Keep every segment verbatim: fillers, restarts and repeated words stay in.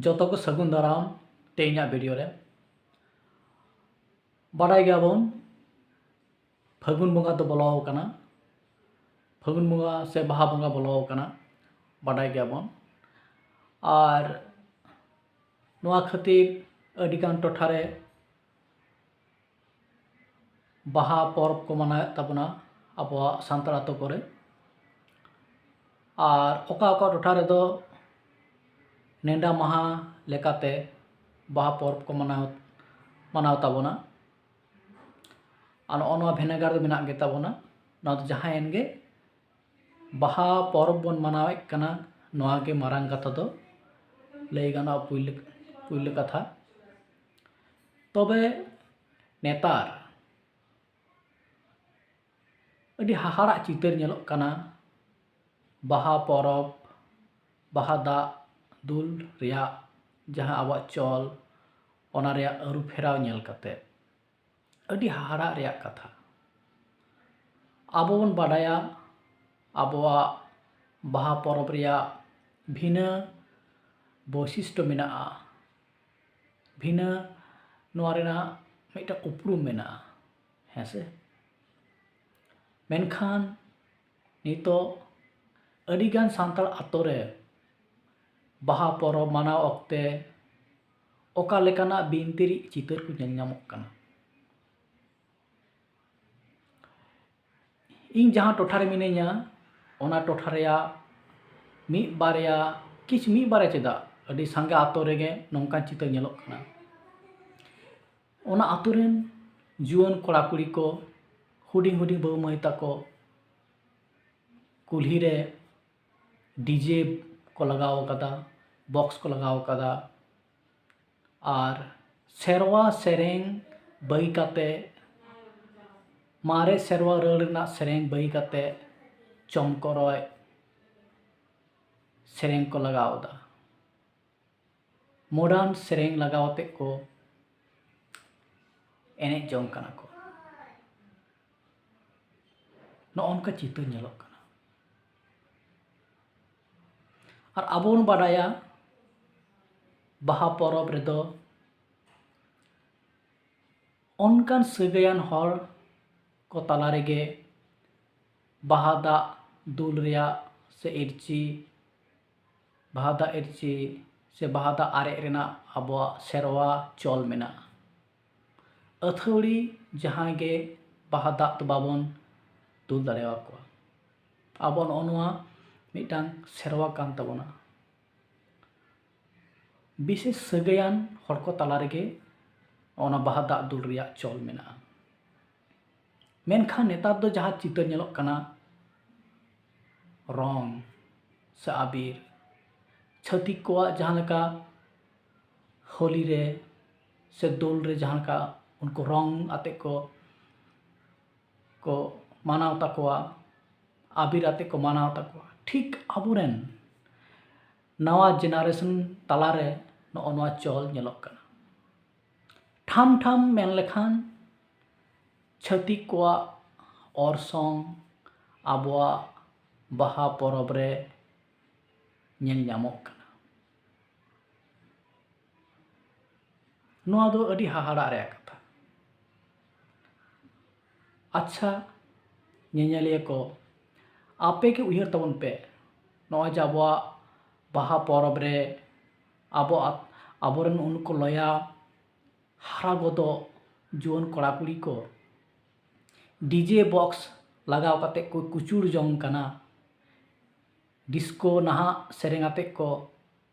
ᱡᱚᱛᱚ ᱠᱚ ᱥᱟᱹᱜᱩᱱ ᱫᱟᱨᱟᱢ ᱛᱮᱦᱮᱧᱟᱜ ᱵᱷᱤᱰᱤᱭᱳ ᱨᱮ᱾ ᱵᱟᱰᱟᱭ ᱜᱮᱭᱟᱵᱚᱱ, ᱯᱷᱟᱹᱜᱩᱱ ᱵᱚᱸᱜᱟ ᱫᱚ ᱵᱚᱞᱚ ᱟᱠᱟᱱᱟ᱾ ᱯᱷᱟᱹᱜᱩᱱ ᱵᱚᱸᱜᱟ ᱥᱮ ᱵᱟᱦᱟ ᱵᱚᱸᱜᱟ ᱵᱚᱞᱚ ᱟᱠᱟᱱᱟ, ᱵᱟᱰᱟᱭ ᱜᱮᱭᱟᱵᱚᱱ᱾ ᱟᱨ ᱱᱚᱣᱟ ᱠᱷᱟᱹᱛᱤᱨ ᱟᱹᱰᱤᱜᱟᱱ ᱴᱚᱴᱷᱟᱨᱮ ᱵᱟᱦᱟ ᱯᱚᱨᱚᱵᱽ ᱠᱚ ᱢᱟᱱᱟᱣᱮᱫ ᱛᱟᱵᱚᱱᱟ ᱟᱵᱚᱣᱟᱜ ᱥᱟᱱᱛᱟᱲ ᱟᱛᱳ ᱠᱚᱨᱮ᱾ ᱟᱨ ᱚᱠᱟ ᱚᱠᱟ ᱴᱚᱴᱷᱟ ᱨᱮᱫᱚ ᱱᱮᱰᱟ ᱢᱟᱦᱟ ᱞᱮᱠᱟᱛᱮ ᱵᱟᱦᱟ ᱯᱚᱨᱚᱵᱽ ᱠᱚ ᱢᱟᱱᱟᱣ, ᱢᱟᱱᱟᱣ ᱛᱟᱵᱚᱱᱟ᱾ ᱟᱨ ᱱᱚᱜᱼᱚ ᱱᱚᱣᱟ ᱵᱷᱮᱱᱮᱜᱟᱨ ᱫᱚ ᱢᱮᱱᱟᱜ ᱜᱮᱛᱟᱵᱚᱱᱟ᱾ ᱱᱚᱣᱟ ᱫᱚ ᱡᱟᱦᱟᱸᱭᱮᱱ ᱜᱮ, ᱵᱟᱦᱟ ᱯᱚᱨᱚᱵᱽ ᱵᱚᱱ ᱢᱟᱱᱟᱣᱮᱫ ᱠᱟᱱᱟ, ᱱᱚᱣᱟ ᱜᱮ ᱢᱟᱨᱟᱝ ᱠᱟᱛᱷᱟ ᱫᱚ ᱞᱟᱹᱭ ᱜᱟᱱᱚᱜᱼᱟ, ᱯᱩᱭᱞᱩ, ᱯᱩᱭᱞᱩ ᱠᱟᱛᱷᱟ᱾ ᱛᱚᱵᱮ ᱱᱮᱛᱟᱨ ᱟᱹᱰᱤ ᱦᱟᱦᱟᱲᱟᱜ ᱪᱤᱛᱟᱹᱨ ᱧᱮᱞᱚᱜ ᱠᱟᱱᱟ᱾ ᱵᱟᱦᱟ ᱯᱚᱨᱚᱵᱽ, ᱵᱟᱦᱟ ᱫᱟᱜ ᱫᱩᱞ ᱨᱮᱭᱟᱜ ᱡᱟᱦᱟᱸ ᱟᱵᱚᱣᱟᱜ ᱪᱚᱞ, ᱚᱱᱟ ᱨᱮᱭᱟᱜ ᱟᱹᱨᱩ ᱯᱷᱮᱨᱟᱣ ᱧᱮᱞ ᱠᱟᱛᱮ ᱟᱹᱰᱤ ᱦᱟᱦᱟᱲᱟᱜ ᱨᱮᱭᱟᱜ ᱠᱟᱛᱷᱟ᱾ ᱟᱵᱚ ᱵᱚᱱ ᱵᱟᱰᱟᱭᱟ, ᱟᱵᱚᱣᱟᱜ ᱵᱟᱦᱟ ᱯᱚᱨᱚᱵᱽ ᱨᱮᱭᱟᱜ ᱵᱷᱤᱱᱟᱹ ᱵᱳᱭᱥᱤᱥᱴᱚ ᱢᱮᱱᱟᱜᱼᱟ, ᱵᱷᱤᱱᱟᱹ ᱱᱚᱣᱟ ᱨᱮᱱᱟᱜ ᱢᱤᱫᱴᱟᱝ ᱩᱯᱨᱩᱢ ᱢᱮᱱᱟᱜᱼᱟ, ᱦᱮᱸ ᱥᱮ? ᱢᱮᱱᱠᱷᱟᱱ ᱱᱤᱛᱚᱜ ᱟᱹᱰᱤᱜᱟᱱ ᱥᱟᱱᱛᱟᱲ ᱟᱛᱳ ᱨᱮ ᱵᱟᱦᱟ ᱯᱚᱨᱚᱵᱽ ᱢᱟᱱᱟᱣ ᱚᱠᱛᱮ ᱚᱠᱟ ᱞᱮᱠᱟᱱᱟᱜ ᱵᱤᱱᱛᱤᱨᱤᱡ ᱪᱤᱛᱟᱹᱨ ᱠᱚ ᱧᱮᱞ ᱧᱟᱢᱚᱜ ᱠᱟᱱᱟ? ᱤᱧ ᱡᱟᱦᱟᱸ ᱴᱚᱴᱷᱟ ᱨᱮ ᱢᱤᱱᱟᱹᱧᱟ, ᱚᱱᱟ ᱴᱚᱴᱷᱟ ᱨᱮᱭᱟᱜ ᱢᱤᱫ ᱵᱟᱨᱭᱟ, ᱠᱤᱪᱷᱩ ᱢᱤᱫ ᱵᱟᱨᱭᱟ ᱪᱮᱫᱟᱜ, ᱟᱹᱰᱤ ᱥᱟᱸᱜᱮ ᱟᱛᱳ ᱨᱮᱜᱮ ᱱᱚᱝᱠᱟᱱ ᱪᱤᱛᱟᱹᱨ ᱧᱮᱞᱚᱜ ᱠᱟᱱᱟ᱾ ᱚᱱᱟ ᱟᱛᱳ ᱨᱮᱱ ᱡᱩᱣᱟᱹᱱ ᱠᱚᱲᱟ ᱠᱩᱲᱤ ᱠᱚ, ᱦᱩᱰᱤᱧ ᱦᱩᱰᱤᱧ ᱵᱟᱹᱵᱩ ᱢᱟᱹᱭ ᱛᱟᱠᱚ ᱠᱩᱞᱦᱤ ᱨᱮ ᱰᱤᱡᱮ ᱠᱚ ᱞᱟᱜᱟᱣ ᱟᱠᱟᱫᱟ, ᱵᱚᱠᱥ ᱠᱚ ᱞᱟᱜᱟᱣ ᱟᱠᱟᱫᱟ᱾ ᱟᱨ ᱥᱮᱨᱣᱟ ᱥᱮᱨᱮᱧ ᱵᱟᱹᱜᱤ ᱠᱟᱛᱮ, ᱢᱟᱨᱮ ᱥᱮᱨᱣᱟ ᱨᱟᱹᱲ ᱨᱮᱱᱟᱜ ᱥᱮᱨᱮᱧ ᱵᱟᱹᱜᱤ ᱠᱟᱛᱮ ᱪᱚᱢᱠᱚᱨᱚᱡ ᱥᱮᱨᱮᱧ ᱠᱚ ᱞᱟᱜᱟᱣ ᱮᱫᱟ᱾ ᱢᱚᱰᱟᱨᱱ ᱥᱮᱨᱮᱧ ᱞᱟᱜᱟᱣ ᱟᱛᱮ ᱠᱚ ᱮᱱᱮᱡ ᱡᱚᱝ ᱠᱟᱱᱟ ᱠᱚ᱾ ᱱᱚᱜᱼᱚ ᱱᱚᱝᱠᱟ ᱪᱤᱛᱟᱹᱨ ᱧᱮᱞᱚᱜ ᱠᱟᱱᱟ᱾ ᱟᱨ ᱟᱵᱚ ᱵᱚᱱ ᱵᱟᱰᱟᱭᱟ, ᱵᱟᱦᱟ ᱯᱚᱨᱚᱵᱽ ᱨᱮᱫᱚ ᱚᱱᱠᱟᱱ ᱥᱟᱹᱜᱟᱹᱭᱟᱱ ᱦᱚᱲ ᱠᱚ ᱛᱟᱞᱟ ᱨᱮᱜᱮ ᱵᱟᱦᱟ ᱫᱟᱜ ᱫᱩᱞ ᱨᱮᱭᱟᱜ ᱥᱮ ᱤᱨᱪᱤ, ᱵᱟᱦᱟ ᱫᱟᱜ ᱤᱨᱪᱤ ᱥᱮ ᱵᱟᱦᱟ ᱫᱟᱜ ᱟᱨᱮᱡ ᱨᱮᱱᱟᱜ ᱟᱵᱚᱣᱟᱜ ᱥᱮᱨᱣᱟ ᱪᱚᱞ ᱢᱮᱱᱟᱜᱼᱟ᱾ ᱟᱹᱛᱷᱟᱹᱣᱲᱤ ᱡᱟᱦᱟᱸᱭ ᱜᱮ ᱵᱟᱦᱟ ᱫᱟᱜ ᱫᱚ ᱵᱟᱵᱚᱱ ᱫᱩᱞ ᱫᱟᱲᱮᱭᱟᱠᱚᱣᱟ᱾ ᱟᱵᱚ ᱱᱚᱜᱼᱚ ᱱᱚᱣᱟ ᱢᱤᱫᱴᱟᱝ ᱥᱮᱨᱣᱟ ᱠᱟᱱ ᱛᱟᱵᱚᱱᱟ᱾ ᱵᱤᱥᱮᱥ ᱥᱟᱹᱜᱟᱹᱭᱟᱱ ᱦᱚᱲ ᱠᱚ ᱛᱟᱞᱟ ᱨᱮᱜᱮ ᱚᱱᱟ ᱵᱟᱦᱟ ᱫᱟᱜ ᱫᱩᱞ ᱨᱮᱭᱟᱜ ᱪᱚᱞ ᱢᱮᱱᱟᱜᱼᱟ᱾ ᱢᱮᱱᱠᱷᱟᱱ ᱱᱮᱛᱟᱨ ᱫᱚ ᱡᱟᱦᱟᱸ ᱪᱤᱛᱟᱹᱨ ᱧᱮᱞᱚᱜ ᱠᱟᱱᱟ, ᱨᱚᱝ ᱥᱮ ᱟᱵᱤᱨ, ᱪᱷᱟᱹᱛᱤᱠ ᱠᱚᱣᱟᱜ ᱡᱟᱦᱟᱸ ᱞᱮᱠᱟ ᱦᱳᱞᱤ ᱨᱮ ᱥᱮ ᱫᱳᱞ ᱨᱮ ᱡᱟᱦᱟᱸ ᱞᱮᱠᱟ ᱩᱱᱠᱩ ᱨᱚᱝ ᱟᱛᱮ ᱠᱚ, ᱠᱚ ᱢᱟᱱᱟᱣ ᱛᱟᱠᱚᱣᱟ, ᱟᱵᱤᱨ ᱟᱛᱮ ᱠᱚ ᱢᱟᱱᱟᱣ ᱛᱟᱠᱚᱣᱟ, ᱴᱷᱤᱠ ᱟᱵᱚᱨᱮᱱ ᱱᱟᱣᱟ ᱡᱮᱱᱟᱨᱮᱥᱚᱱ ᱛᱟᱞᱟᱨᱮ ᱱᱚᱜᱼᱚ ᱱᱚᱣᱟ ᱪᱚᱞ ᱧᱮᱞᱚᱜ ᱠᱟᱱᱟ᱾ ᱴᱷᱟᱢ ᱴᱷᱟᱢ ᱢᱮᱱ ᱞᱮᱠᱷᱟᱱ ᱪᱷᱟᱹᱛᱤᱠ ᱠᱚᱣᱟᱜ ᱚᱨᱥᱚᱝ ᱟᱵᱚᱣᱟᱜ ᱵᱟᱦᱟ ᱯᱚᱨᱚᱵᱽ ᱨᱮ ᱧᱮᱞ ᱧᱟᱢᱚᱜ ᱠᱟᱱᱟ᱾ ᱱᱚᱣᱟ ᱫᱚ ᱟᱹᱰᱤ ᱦᱟᱦᱟᱲᱟᱜ ᱨᱮᱭᱟᱜ ᱠᱟᱛᱷᱟ᱾ ᱟᱪᱪᱷᱟ, ᱧᱮᱧᱮᱞᱤᱭᱟᱹ ᱠᱚ, ᱟᱯᱮ ᱜᱮ ᱩᱭᱦᱟᱹᱨ ᱛᱟᱵᱚᱱ ᱯᱮ, ᱱᱚᱜᱼᱚᱭ ᱡᱮ ᱟᱵᱚᱣᱟᱜ ᱵᱟᱦᱟ ᱯᱚᱨᱚᱵᱽ ᱨᱮ ᱟᱵᱚ, ᱟᱵᱚᱨᱮᱱ ᱩᱱᱠᱩ ᱞᱚᱭᱟ ᱦᱟᱨᱟ ᱜᱚᱫᱚᱜ ᱡᱩᱣᱟᱹᱱ ᱠᱚᱲᱟ ᱠᱩᱲᱤ ᱠᱚ ᱰᱤᱡᱮ ᱵᱚᱠᱥ ᱞᱟᱜᱟᱣ ᱠᱟᱛᱮ ᱠᱚ ᱠᱩᱪᱩᱲ ᱡᱚᱝ ᱠᱟᱱᱟ, ᱰᱤᱥᱠᱳ ᱱᱟᱦᱟᱜ ᱥᱮᱨᱮᱧ ᱟᱛᱮ ᱠᱚ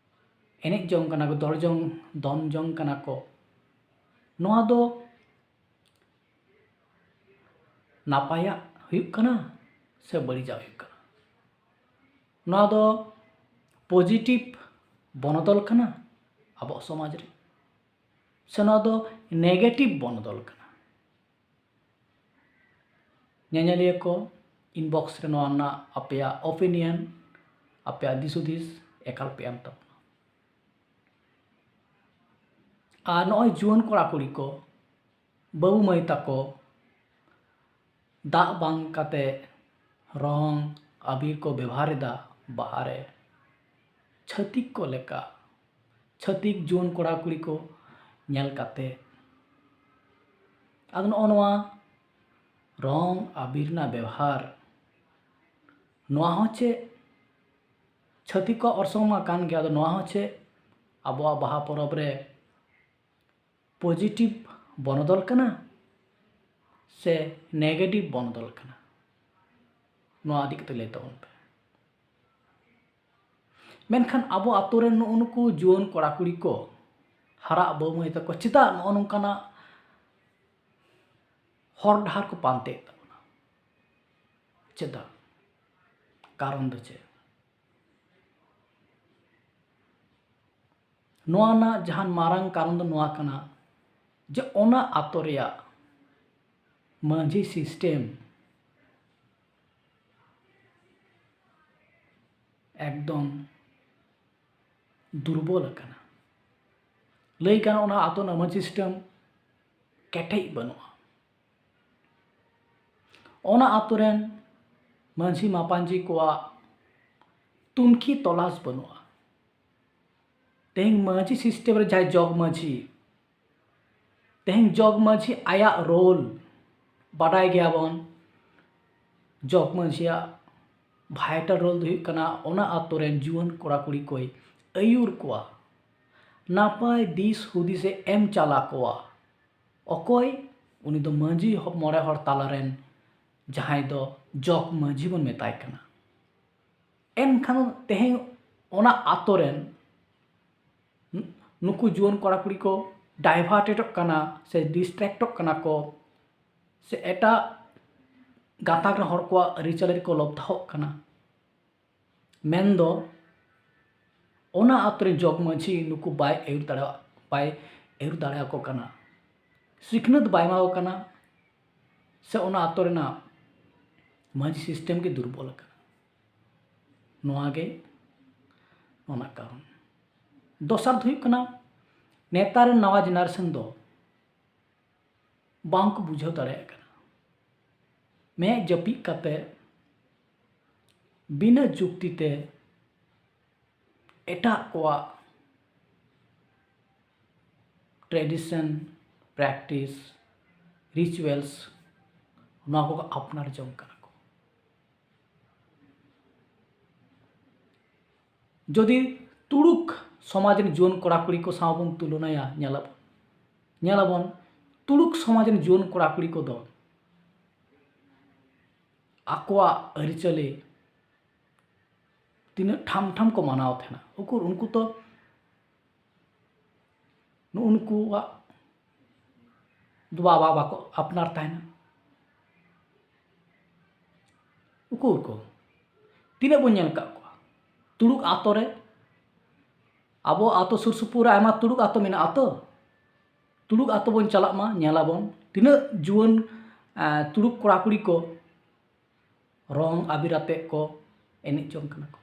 ᱮᱱᱮᱡ ᱡᱚᱝ ᱠᱟᱱᱟ ᱠᱚ, ᱫᱚᱲ ᱡᱚᱝ, ᱫᱚᱱ ᱡᱚᱝ ᱠᱟᱱᱟ ᱠᱚ᱾ ᱱᱚᱣᱟ ᱫᱚ ᱱᱟᱯᱟᱭᱟᱜ ᱦᱩᱭᱩᱜ ᱠᱟᱱᱟ ᱥᱮ ᱵᱟᱹᱲᱤᱡᱟᱜ ᱦᱩᱭᱩᱜ ᱠᱟᱱᱟ? ᱱᱚᱣᱟ ᱫᱚ ᱯᱚᱡᱤᱴᱤᱵᱷ ᱵᱚᱱᱚᱫᱚᱞ ᱠᱟᱱᱟ ᱟᱵᱚᱣᱟᱜ ᱥᱚᱢᱟᱡᱽ ᱨᱮ, ᱥᱮ ᱱᱚᱣᱟ ᱫᱚ ᱱᱮᱜᱮᱴᱤᱵᱷ ᱵᱚᱱᱚᱫᱚᱞ ᱠᱟᱱᱟ? ᱧᱮᱧᱮᱞᱤᱭᱟᱹ ᱠᱚ, ᱤᱱᱵᱚᱠᱥ ᱨᱮ ᱱᱚᱣᱟ ᱨᱮᱱᱟᱜ ᱟᱯᱮᱭᱟᱜ ᱚᱯᱤᱱᱤᱭᱚᱱ, ᱟᱯᱮᱭᱟᱜ ᱫᱤᱥ ᱦᱩᱫᱤᱥ ᱮᱠᱟᱞ ᱯᱮ ᱮᱢ ᱛᱟᱵᱚᱱᱟ᱾ ᱟᱨ ᱱᱚᱜᱼᱚᱭ ᱡᱩᱣᱟᱹᱱ ᱠᱚᱲᱟ ᱠᱩᱲᱤ ᱠᱚ, ᱵᱟᱹᱵᱩ ᱢᱟᱹᱭ ᱛᱟᱠᱚ ᱫᱟᱜ ᱵᱟᱝ ᱠᱟᱛᱮ ᱨᱚᱝ ᱟᱵᱤᱨ ᱠᱚ ᱵᱮᱵᱷᱟᱨ ᱮᱫᱟ ᱵᱟᱦᱟ ᱨᱮ, ᱪᱷᱟᱹᱛᱤᱠ ᱠᱚ ᱞᱮᱠᱟ ᱪᱷᱟᱹᱛᱤᱠ ᱡᱩᱣᱟᱹᱱ ᱠᱚᱲᱟ ᱠᱩᱲᱤ ᱠᱚ ᱧᱮᱞ ᱠᱟᱛᱮ᱾ ᱟᱫᱚ ᱱᱚᱜᱼᱚ ᱱᱚᱣᱟ ᱨᱚᱝ ᱟᱵᱤᱨ ᱨᱮᱱᱟᱜ ᱵᱮᱣᱦᱟᱨ, ᱱᱚᱣᱟ ᱦᱚᱸ ᱪᱮᱫ ᱪᱷᱟᱹᱛᱤᱠ ᱠᱚᱣᱟᱜ ᱚᱨᱥᱚᱝ ᱢᱟ ᱠᱟᱱ ᱜᱮ, ᱟᱫᱚ ᱱᱚᱣᱟ ᱦᱚᱸ ᱪᱮᱫ ᱟᱵᱚᱣᱟᱜ ᱵᱟᱦᱟ ᱯᱚᱨᱚᱵᱽ ᱨᱮ positive ᱵᱚᱱᱚᱫᱚᱞ ᱠᱟᱱᱟ ᱥᱮ negative ᱵᱚᱱᱚᱫᱚᱞ ᱠᱟᱱᱟ? ᱱᱚᱣᱟ ᱤᱫᱤ ᱠᱟᱛᱮ ᱞᱟᱹᱭ ᱛᱟᱵᱚᱱ ᱯᱮ᱾ ᱢᱮᱱᱠᱷᱟᱱ ᱟᱵᱚ ᱟᱛᱳ ᱨᱮᱱ ᱱᱩᱜᱼᱩ ᱱᱩᱠᱩ ᱡᱩᱣᱟᱹᱱ ᱠᱚᱲᱟ ᱠᱩᱲᱤ ᱠᱚ, ᱦᱟᱨᱟᱜ ᱵᱟᱹᱵᱩ ᱢᱟᱹᱭ ᱛᱟᱠᱚ ᱪᱮᱫᱟᱜ ᱱᱚᱜᱼᱚ ᱱᱚᱝᱠᱟᱱᱟᱜ ᱦᱚᱨ ᱰᱟᱦᱟᱨ ᱠᱚ ᱯᱟᱱᱛᱮᱭᱮᱫ ᱛᱟᱵᱚᱱᱟ? ᱪᱮᱫᱟᱜ? ᱠᱟᱨᱚᱱ ᱫᱚ ᱪᱮᱫ? ᱱᱚᱣᱟ ᱨᱮᱱᱟᱜ ᱡᱟᱦᱟᱱ ᱢᱟᱨᱟᱝ ᱠᱟᱨᱚᱱ ᱫᱚ ᱱᱚᱣᱟ ᱠᱟᱱᱟ ᱡᱮ ᱚᱱᱟ ᱟᱛᱳ ᱨᱮᱭᱟᱜ ᱢᱟᱹᱡᱷᱤ system ᱮᱠᱫᱚᱢ ᱫᱩᱨᱵᱚᱞ ᱟᱠᱟᱱᱟ᱾ ᱞᱟᱹᱭ ᱜᱟᱱᱚᱜᱼᱟ, ᱚᱱᱟ ᱟᱛᱳ ᱨᱮᱱᱟᱜ ᱢᱟᱹᱡᱷᱤ system ᱠᱮᱴᱮᱡ ᱵᱟᱹᱱᱩᱜᱼᱟ᱾ ᱚᱱᱟ ᱟᱛᱳ ᱨᱮᱱ ᱢᱟᱹᱡᱷᱤ ᱢᱟᱯᱟᱧᱡᱤ ᱠᱚᱣᱟᱜ ᱛᱩᱱᱠᱷᱤ ᱛᱚᱞᱟᱥ ᱵᱟᱹᱱᱩᱜᱼᱟ᱾ ᱛᱮᱦᱮᱧ ᱢᱟᱹᱡᱷᱤ system ᱨᱮ ᱡᱟᱦᱟᱸᱭ ᱡᱚᱜᱽ ᱢᱟᱹᱡᱷᱤ, ᱛᱮᱦᱮᱧ ᱡᱚᱜᱽ ᱢᱟᱹᱡᱷᱤ ᱟᱭᱟᱜ role ᱵᱟᱰᱟᱭ ᱜᱮᱭᱟᱵᱚᱱ᱾ ᱡᱚᱜᱽ ᱢᱟᱹᱡᱷᱤᱭᱟᱜ vital role ᱫᱚ ᱦᱩᱭᱩᱜ ᱠᱟᱱᱟ ᱚᱱᱟ ᱟᱛᱳ ᱨᱮᱱ ᱡᱩᱣᱟᱹᱱ ᱠᱚᱲᱟ ᱠᱩᱲᱤ ᱠᱚᱭ ᱟᱹᱭᱩᱨ ᱠᱚᱣᱟ, ᱱᱟᱯᱟᱭ ᱫᱤᱥ ᱦᱩᱫᱤᱥᱮ ᱮᱢ ᱪᱟᱞᱟ ᱠᱚᱣᱟ᱾ ᱚᱠᱚᱭ? ᱩᱱᱤ ᱫᱚ ᱢᱟᱹᱡᱷᱤ ᱦᱚ-, ᱢᱚᱬᱮ ᱦᱚᱲ ᱛᱟᱞᱟ ᱨᱮᱱ ᱡᱟᱦᱟᱸᱭ ᱫᱚ ᱡᱚᱜᱽ ᱢᱟᱹᱡᱷᱤ ᱵᱚᱱ ᱢᱮᱛᱟᱭ ᱠᱟᱱᱟ᱾ ᱮᱱᱠᱷᱟᱱ ᱛᱮᱦᱮᱧ ᱚᱱᱟ ᱟᱛᱳ ᱨᱮᱱ ᱱᱩ-, ᱱᱩᱠᱩ ᱡᱩᱣᱟᱹᱱ ᱠᱚᱲᱟ ᱠᱩᱲᱤ ᱠᱚ divertedᱚᱜ ᱠᱟᱱᱟ ᱥᱮ distractᱚᱜ ᱠᱟᱱᱟ ᱠᱚ, ᱥᱮ ᱮᱴᱟᱜ ᱜᱟᱛᱟᱠ ᱨᱮᱱ ᱦᱚᱲ ᱠᱚᱣᱟᱜ ᱟᱹᱨᱤᱪᱟᱹᱞᱤ ᱨᱮᱠᱚ ᱞᱚᱵᱫᱷᱟᱣᱚᱜ ᱠᱟᱱᱟ᱾ ᱢᱮᱱᱫᱚ ᱚᱱᱟ ᱟᱛᱳ ᱨᱮᱱ ᱡᱚᱜᱽ ᱢᱟᱹᱡᱷᱤ ᱱᱩᱠᱩ ᱵᱟᱭ ᱟᱹᱭᱩᱨ ᱫᱟᱲᱮᱭᱟᱜ, ᱵᱟᱭ ᱟᱹᱭᱩᱨ ᱫᱟᱲᱮᱭᱟᱠᱚ ᱠᱟᱱᱟ, ᱥᱤᱠᱷᱱᱟᱹᱛ ᱵᱟᱭ ᱮᱢᱟ ᱠᱚ ᱠᱟᱱᱟ, ᱥᱮ ᱚᱱᱟ ᱟᱛᱳ ᱨᱮᱱᱟᱜ ᱢᱟᱹᱡᱷᱤ system ᱜᱮ ᱫᱩᱨᱵᱚᱞ ᱟᱠᱟᱱᱟ᱾ ᱱᱚᱣᱟ ᱜᱮ ᱚᱱᱟ ᱠᱟᱨᱚᱱ᱾ ᱫᱚᱥᱟᱨ ᱫᱚ ᱦᱩᱭᱩᱜ ᱠᱟᱱᱟ, ᱱᱮᱛᱟᱨ ᱨᱮᱱ ᱱᱟᱣᱟ generation ᱫᱚ ᱵᱟᱝ ᱠᱚ ᱵᱩᱡᱷᱟᱹᱣ ᱫᱟᱲᱮᱭᱟᱜ ᱠᱟᱱᱟ᱾ ᱢᱮᱫ ᱡᱟᱹᱯᱤᱫ ᱠᱟᱛᱮ ᱵᱤᱱᱟᱹ ᱡᱩᱠᱛᱤ ᱛᱮ ᱮᱴᱟᱜ ᱠᱚᱣᱟᱜ tradition, practice, rituals, ᱱᱚᱣᱟ ᱠᱚᱠᱚ ᱟᱯᱱᱟᱨ ᱡᱚᱝ ᱠᱟᱱᱟ ᱠᱚ᱾ ᱡᱩᱫᱤ ᱛᱩᱲᱩᱠ ᱥᱚᱢᱟᱡᱽ ᱨᱮᱱ ᱡᱩᱣᱟᱹᱱ ᱠᱚᱲᱟ ᱠᱩᱲᱤ ᱠᱚ ᱥᱟᱶ ᱵᱚᱱ ᱛᱩᱞᱚᱱᱟᱭᱟ, ᱧᱮᱞᱟᱵᱚᱱ, ᱧᱮᱞᱟᱵᱚᱱ ᱛᱩᱲᱩᱠ ᱥᱚᱢᱟᱡᱽ ᱨᱮᱱ ᱡᱩᱣᱟᱹᱱ ᱠᱚᱲᱟ ᱠᱩᱲᱤ ᱠᱚᱫᱚ ᱟᱠᱚᱣᱟᱜ ᱟᱹᱨᱤᱪᱟᱹᱞᱤ ᱛᱤᱱᱟᱹᱜ ᱴᱷᱟᱢ ᱴᱷᱟᱢ ᱠᱚ ᱢᱟᱱᱟᱣ ᱛᱟᱦᱮᱱᱟ᱾ ᱩᱠᱩᱨ ᱩᱱᱠᱩ ᱛᱚ ᱱᱩᱜᱼᱩ ᱱᱩᱠᱩᱣᱟᱜ ᱫᱚ ᱵᱟᱵᱟ ᱵᱟᱠᱚ ᱟᱯᱱᱟᱨ ᱛᱟᱦᱮᱱᱟ᱾ ᱩᱠᱩᱨ ᱠᱚ ᱛᱤᱱᱟᱹᱜ ᱵᱚᱱ ᱧᱮᱞ ᱟᱠᱟᱫ ᱠᱚᱣᱟ ᱛᱩᱲᱩᱠ ᱟᱛᱳ ᱨᱮ? ᱟᱵᱚ ᱟᱛᱳ ᱥᱩᱨ ᱥᱩᱯᱩᱨ ᱨᱮ ᱟᱭᱢᱟ ᱛᱩᱲᱩᱠ ᱟᱛᱳ ᱢᱮᱱᱟᱜᱼᱟ ᱛᱚ᱾ ᱛᱩᱲᱩᱠ ᱟᱛᱳ ᱵᱚᱱ ᱪᱟᱞᱟᱜ ᱢᱟ, ᱧᱮᱞᱟᱵᱚᱱ ᱛᱤᱱᱟᱹᱜ ᱡᱩᱣᱟᱹᱱ, ᱮᱸ, ᱛᱩᱲᱩᱠ ᱠᱚᱲᱟ ᱠᱩᱲᱤ ᱠᱚ ᱨᱚᱝ ᱟᱵᱤᱨ ᱟᱛᱮᱫ ᱠᱚ ᱮᱱᱮᱡ ᱡᱚᱝ ᱠᱟᱱᱟ ᱠᱚ᱾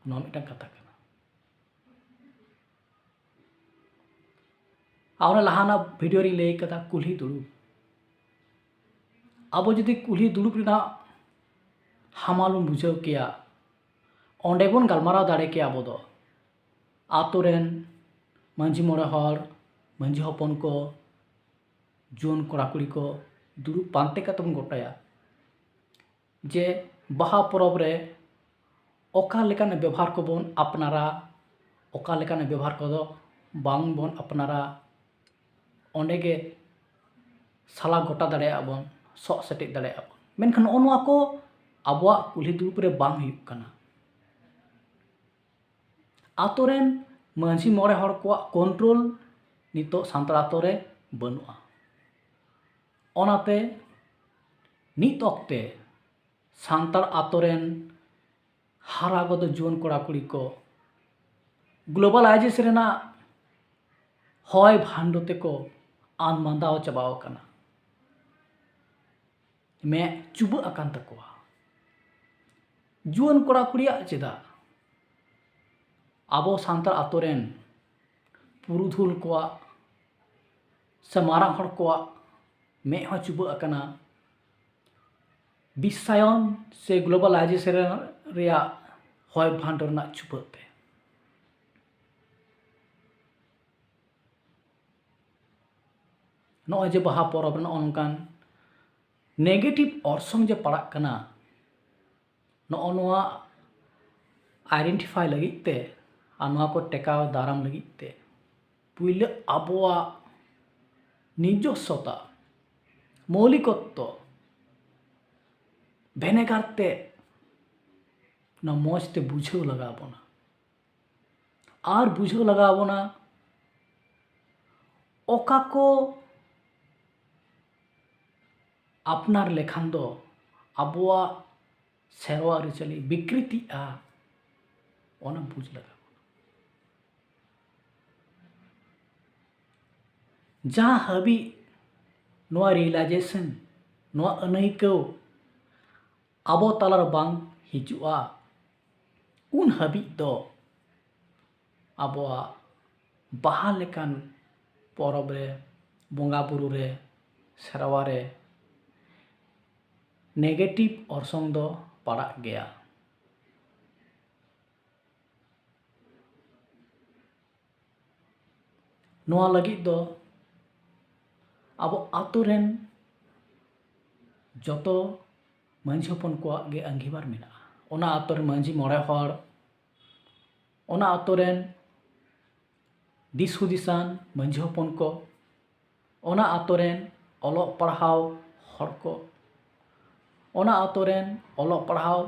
ᱱᱚᱣᱟ ᱢᱤᱫᱴᱟᱝ ᱠᱟᱛᱷᱟ ᱠᱟᱱᱟ᱾ ᱟᱨ ᱚᱱᱟ ᱞᱟᱦᱟᱱᱟᱜ ᱵᱷᱤᱰᱤᱭᱳ ᱨᱤᱧ ᱞᱟᱹᱭ ᱠᱟᱫᱟ ᱠᱩᱞᱦᱤ ᱫᱩᱲᱩᱵ᱾ ᱟᱵᱚ ᱡᱩᱫᱤ ᱠᱩᱞᱦᱤ ᱫᱩᱲᱩᱵ ᱨᱮᱱᱟᱜ ᱦᱟᱢᱟᱞ ᱵᱚᱱ ᱵᱩᱡᱷᱟᱹᱣ ᱠᱮᱭᱟ, ᱚᱸᱰᱮ ᱵᱚᱱ ᱜᱟᱞᱢᱟᱨᱟᱣ ᱫᱟᱲᱮ ᱠᱮᱭᱟ ᱟᱵᱚ ᱫᱚ᱾ ᱟᱛᱳ ᱨᱮᱱ ᱢᱟᱹᱡᱷᱤ ᱢᱚᱬᱮ ᱦᱚᱲ, ᱢᱟᱹᱡᱷᱤ ᱦᱚᱯᱚᱱ ᱠᱚ, ᱡᱩᱣᱟᱹᱱ ᱠᱚᱲᱟ ᱠᱩᱲᱤ ᱠᱚ ᱫᱩᱲᱩᱵ ᱯᱟᱱᱛᱮ ᱠᱟᱛᱮ ᱵᱚᱱ ᱜᱚᱴᱟᱭᱟ ᱡᱮ ᱵᱟᱦᱟ ᱯᱚᱨᱚᱵᱽ ᱨᱮ ᱚᱠᱟ ᱞᱮᱠᱟᱱ ᱵᱮᱵᱚᱦᱟᱨ ᱠᱚᱵᱚᱱ ᱟᱯᱱᱟᱨᱟ, ᱚᱠᱟ ᱞᱮᱠᱟᱱ ᱵᱮᱵᱚᱦᱟᱨ ᱠᱚᱫᱚ ᱵᱟᱝ ᱵᱚᱱ ᱟᱯᱱᱟᱨᱟ᱾ ᱚᱸᱰᱮ ᱜᱮ ᱥᱟᱞᱟ ᱜᱚᱴᱟ ᱫᱟᱲᱮᱭᱟᱜᱼᱟ ᱵᱚᱱ, ᱥᱚᱜ ᱥᱮᱴᱮᱡ ᱫᱟᱲᱮᱭᱟᱜᱼᱟ ᱵᱚᱱ᱾ ᱢᱮᱱᱠᱷᱟᱱ ᱱᱚᱜᱼᱚ ᱱᱚᱣᱟ ᱠᱚ ᱟᱵᱚᱣᱟᱜ ᱠᱩᱞᱦᱤ ᱫᱩᱲᱩᱵ ᱨᱮ ᱵᱟᱝ ᱦᱩᱭᱩᱜ ᱠᱟᱱᱟ᱾ ᱟᱛᱳ ᱨᱮᱱ ᱢᱟᱹᱡᱷᱤ ᱢᱚᱬᱮ ᱦᱚᱲ ᱠᱚᱣᱟᱜ ᱠᱚᱱᱴᱨᱳᱞ ᱱᱤᱛᱚᱜ ᱥᱟᱱᱛᱟᱲ ᱟᱛᱳ ᱨᱮ ᱵᱟᱹᱱᱩᱜᱼᱟ᱾ ᱚᱱᱟᱛᱮ ᱱᱤᱛ ᱚᱠᱛᱮ ᱥᱟᱱᱛᱟᱲ ᱟᱛᱳ ᱨᱮᱱ ᱦᱟᱨᱟ ᱜᱚᱫᱚ ᱡᱩᱣᱟᱹᱱ ᱠᱚᱲᱟ ᱠᱩᱲᱤ ᱠᱚ ᱜᱞᱳᱵᱟᱞᱟᱭᱡᱮᱥᱚᱱ ᱨᱮᱱᱟᱜ ᱦᱚᱭ ᱵᱷᱟᱱᱰᱚ ᱛᱮᱠᱚ ᱟᱱᱢᱟᱸᱫᱟᱣ ᱪᱟᱵᱟᱣ ᱟᱠᱟᱱᱟ᱾ ᱢᱮᱫ ᱪᱩᱵᱟᱹᱜ ᱟᱠᱟᱱ ᱛᱟᱠᱚᱣᱟ᱾ ᱡᱩᱣᱟᱹᱱ ᱠᱚᱲᱟ ᱠᱩᱲᱤᱭᱟᱜ ᱪᱮᱫᱟᱜ? ᱟᱵᱚ ᱥᱟᱱᱛᱟᱲ ᱟᱛᱳ ᱨᱮᱱ ᱯᱩᱨᱩᱫᱷᱩᱞ ᱠᱚᱣᱟᱜ ᱥᱮ ᱢᱟᱨᱟᱝ ᱦᱚᱲ ᱠᱚᱣᱟᱜ ᱢᱮᱫ ᱦᱚᱸ ᱪᱩᱵᱟᱹᱜ ᱟᱠᱟᱱᱟ᱾ ᱵᱤᱥᱥᱟᱭᱚᱱ ᱥᱮ globalization ᱨᱮᱭᱟᱜ ᱦᱚᱭ ᱵᱷᱟᱱᱰᱚ ᱨᱮᱱᱟᱜ ᱪᱩᱯᱟᱹᱫ ᱛᱮ᱾ ᱱᱚᱜᱼᱚᱭ ᱡᱮ ᱵᱟᱦᱟ ᱯᱚᱨᱚᱵᱽ ᱨᱮ ᱱᱚᱜᱼᱚ ᱱᱚᱝᱠᱟᱱ negative ᱚᱨᱥᱚᱝ ᱡᱮ ᱯᱟᱲᱟᱜ ᱠᱟᱱᱟ, ᱱᱚᱜᱼᱚ ᱱᱚᱣᱟ identify ᱞᱟᱹᱜᱤᱫ ᱛᱮ ᱟᱨ ᱱᱚᱣᱟ ᱠᱚ ᱴᱮᱠᱟᱣ ᱫᱟᱨᱟᱢ ᱞᱟᱹᱜᱤᱫ ᱛᱮ ᱯᱩᱭᱞᱟᱹ ᱟᱵᱚᱣᱟᱜ ᱱᱤᱡᱚᱥᱥᱚᱛᱟ, ᱢᱳᱣᱞᱤᱠᱚᱛᱛᱚ ᱵᱷᱮᱱᱮᱜᱟᱨ ᱛᱮ ᱱᱚᱣᱟ ᱢᱚᱡᱽ ᱛᱮ ᱵᱩᱡᱷᱟᱹᱣ ᱞᱟᱜᱟᱣ ᱵᱚᱱᱟ᱾ ᱟᱨ ᱵᱩᱡᱷᱟᱹᱣ ᱞᱟᱜᱟᱣ ᱵᱚᱱᱟ ᱚᱠᱟ ᱠᱚ ᱟᱯᱱᱟᱨ ᱞᱮᱠᱷᱟᱱ ᱫᱚ ᱟᱵᱚᱣᱟᱜ ᱥᱮᱨᱣᱟ ᱟᱹᱨᱤᱪᱟᱹᱞᱤ ᱵᱤᱠᱨᱤᱛᱤᱜᱼᱟ, ᱚᱱᱟ ᱵᱩᱡᱽ ᱞᱟᱜᱟᱣ ᱵᱚᱱᱟ᱾ ᱡᱟᱦᱟᱸ ᱦᱟᱹᱵᱤᱡ ᱱᱚᱣᱟ realization, ᱱᱚᱣᱟ ᱟᱹᱱᱟᱹᱭᱠᱟᱹᱣ ᱟᱵᱚ ᱛᱟᱞᱟᱨᱮ ᱵᱟᱝ ᱦᱤᱡᱩᱜᱼᱟ, ᱩᱱ ᱦᱟᱹᱵᱤᱡ ᱫᱚ ᱟᱵᱚᱣᱟᱜ ᱵᱟᱦᱟ ᱞᱮᱠᱟᱱ ᱯᱚᱨᱚᱵᱽ ᱨᱮ, ᱵᱚᱸᱜᱟ ᱵᱩᱨᱩ ᱨᱮ, ᱥᱮᱨᱣᱟ ᱨᱮ negative ᱚᱨᱥᱚᱝ ᱫᱚ ᱯᱟᱲᱟᱜ ᱜᱮᱭᱟ᱾ ᱱᱚᱣᱟ ᱞᱟᱹᱜᱤᱫ ᱫᱚ ᱟᱵᱚ ᱟᱛᱳ ᱨᱮᱱ ᱡᱚᱛᱚ ᱢᱟᱹᱡᱷᱤ ᱦᱚᱯᱚᱱ ᱠᱚᱣᱟᱜ ᱜᱮ ᱟᱺᱜᱤᱵᱷᱟᱨ ᱢᱮᱱᱟᱜᱼᱟ᱾ ᱚᱱᱟ ᱟᱛᱳ ᱨᱮᱱ ᱢᱟᱹᱡᱷᱤ ᱢᱚᱬᱮ ᱦᱚᱲ, ᱚᱱᱟ ᱟᱛᱳ ᱨᱮᱱ ᱫᱤᱥ ᱦᱩᱫᱤᱥᱟᱱ ᱢᱟᱹᱡᱷᱤ ᱦᱚᱯᱚᱱ ᱠᱚ, ᱚᱱᱟ ᱟᱛᱳ ᱨᱮᱱ ᱚᱞᱚᱜ ᱯᱟᱲᱦᱟᱣ ᱦᱚᱲ ᱠᱚ, ᱚᱱᱟ ᱟᱛᱳ ᱨᱮᱱ ᱚᱞᱚᱜ ᱯᱟᱲᱦᱟᱣ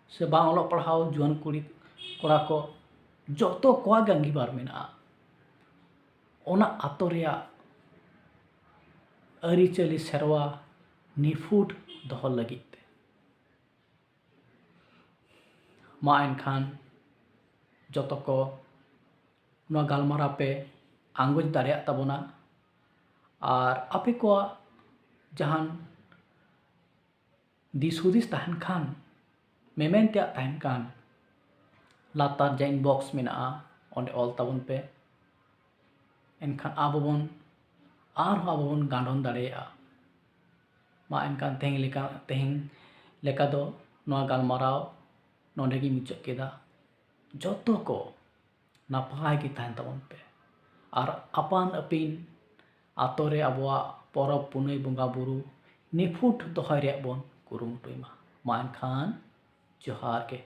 ᱥᱮ ᱵᱟᱝ ᱚᱞᱚᱜ ᱯᱟᱲᱦᱟᱣ ᱡᱩᱣᱟᱹᱱ ᱠᱩᱲᱤ ᱠᱚᱲᱟ ᱠᱚ, ᱡᱚᱛᱚ ᱠᱚᱣᱟᱜ ᱜᱮ ᱟᱺᱜᱤᱵᱷᱟᱨ ᱢᱮᱱᱟᱜᱼᱟ ᱚᱱᱟ ᱟᱛᱳ ᱨᱮᱭᱟᱜ ᱟᱹᱨᱤᱪᱟᱹᱞᱤ ᱥᱮᱨᱣᱟ ᱱᱤᱯᱷᱩᱴ ᱫᱚᱦᱚ ᱞᱟᱹᱜᱤᱫ ᱛᱮ᱾ ᱢᱟ ᱮᱱᱠᱷᱟᱱ ᱡᱚᱛᱚ ᱠᱚ ᱱᱚᱣᱟ ᱜᱟᱞᱢᱟᱨᱟᱣ ᱯᱮ ᱟᱸᱜᱚᱪ ᱫᱟᱲᱮᱭᱟᱜ ᱛᱟᱵᱚᱱᱟ᱾ ᱟᱨ ᱟᱯᱮ ᱠᱚᱣᱟᱜ ᱡᱟᱦᱟᱱ ᱫᱤᱥ ᱦᱩᱫᱤᱥ ᱛᱟᱦᱮᱱ ᱠᱷᱟᱱ, ᱢᱮᱢᱮᱱ ᱛᱮᱭᱟᱜ ᱛᱟᱦᱮᱱ ᱠᱷᱟᱱ, ᱞᱟᱛᱟᱨ ᱡᱟᱦᱟᱸ inbox ᱢᱮᱱᱟᱜᱼᱟ, ᱚᱸᱰᱮ ᱚᱞ ᱛᱟᱵᱚᱱ ᱯᱮ᱾ ᱮᱱᱠᱷᱟᱱ ᱟᱵᱚ ᱵᱚᱱ, ᱟᱨᱦᱚᱸ ᱟᱵᱚ ᱵᱚᱱ ᱜᱟᱸᱰᱚᱱ ᱫᱟᱲᱮᱭᱟᱜᱼᱟ᱾ ᱢᱟ ᱮᱱᱠᱷᱟᱱ ᱛᱮᱦᱮᱧ ᱞᱮᱠᱟ, ᱛᱮᱦᱮᱧ ᱞᱮᱠᱟ ᱫᱚ ᱱᱚᱣᱟ ᱜᱟᱞᱢᱟᱨᱟᱣ ᱱᱚᱰᱮ ᱜᱤᱧ ᱢᱩᱪᱟᱹᱫ ᱠᱮᱫᱟ᱾ ᱡᱚᱛᱚ ᱠᱚ ᱱᱟᱯᱟᱭ ᱜᱮ ᱛᱟᱦᱮᱱ ᱛᱟᱵᱚᱱ ᱯᱮ ᱟᱨ ᱟᱯᱟᱱ ᱟᱹᱯᱤᱱ ᱟᱛᱳ ᱨᱮ ᱟᱵᱚᱣᱟᱜ ᱯᱚᱨᱚᱵᱽ ᱯᱩᱱᱟᱹᱭ ᱵᱚᱸᱜᱟ ᱵᱩᱨᱩ ᱱᱤᱯᱷᱩᱴ ᱫᱚᱦᱚᱭ ᱨᱮᱭᱟᱜ ᱵᱚᱱ ᱠᱩᱨᱩᱢᱩᱴᱩᱭ ᱢᱟ᱾ ᱢᱟ ᱮᱱᱠᱷᱟᱱ ᱡᱚᱦᱟᱨ ᱜᱮ᱾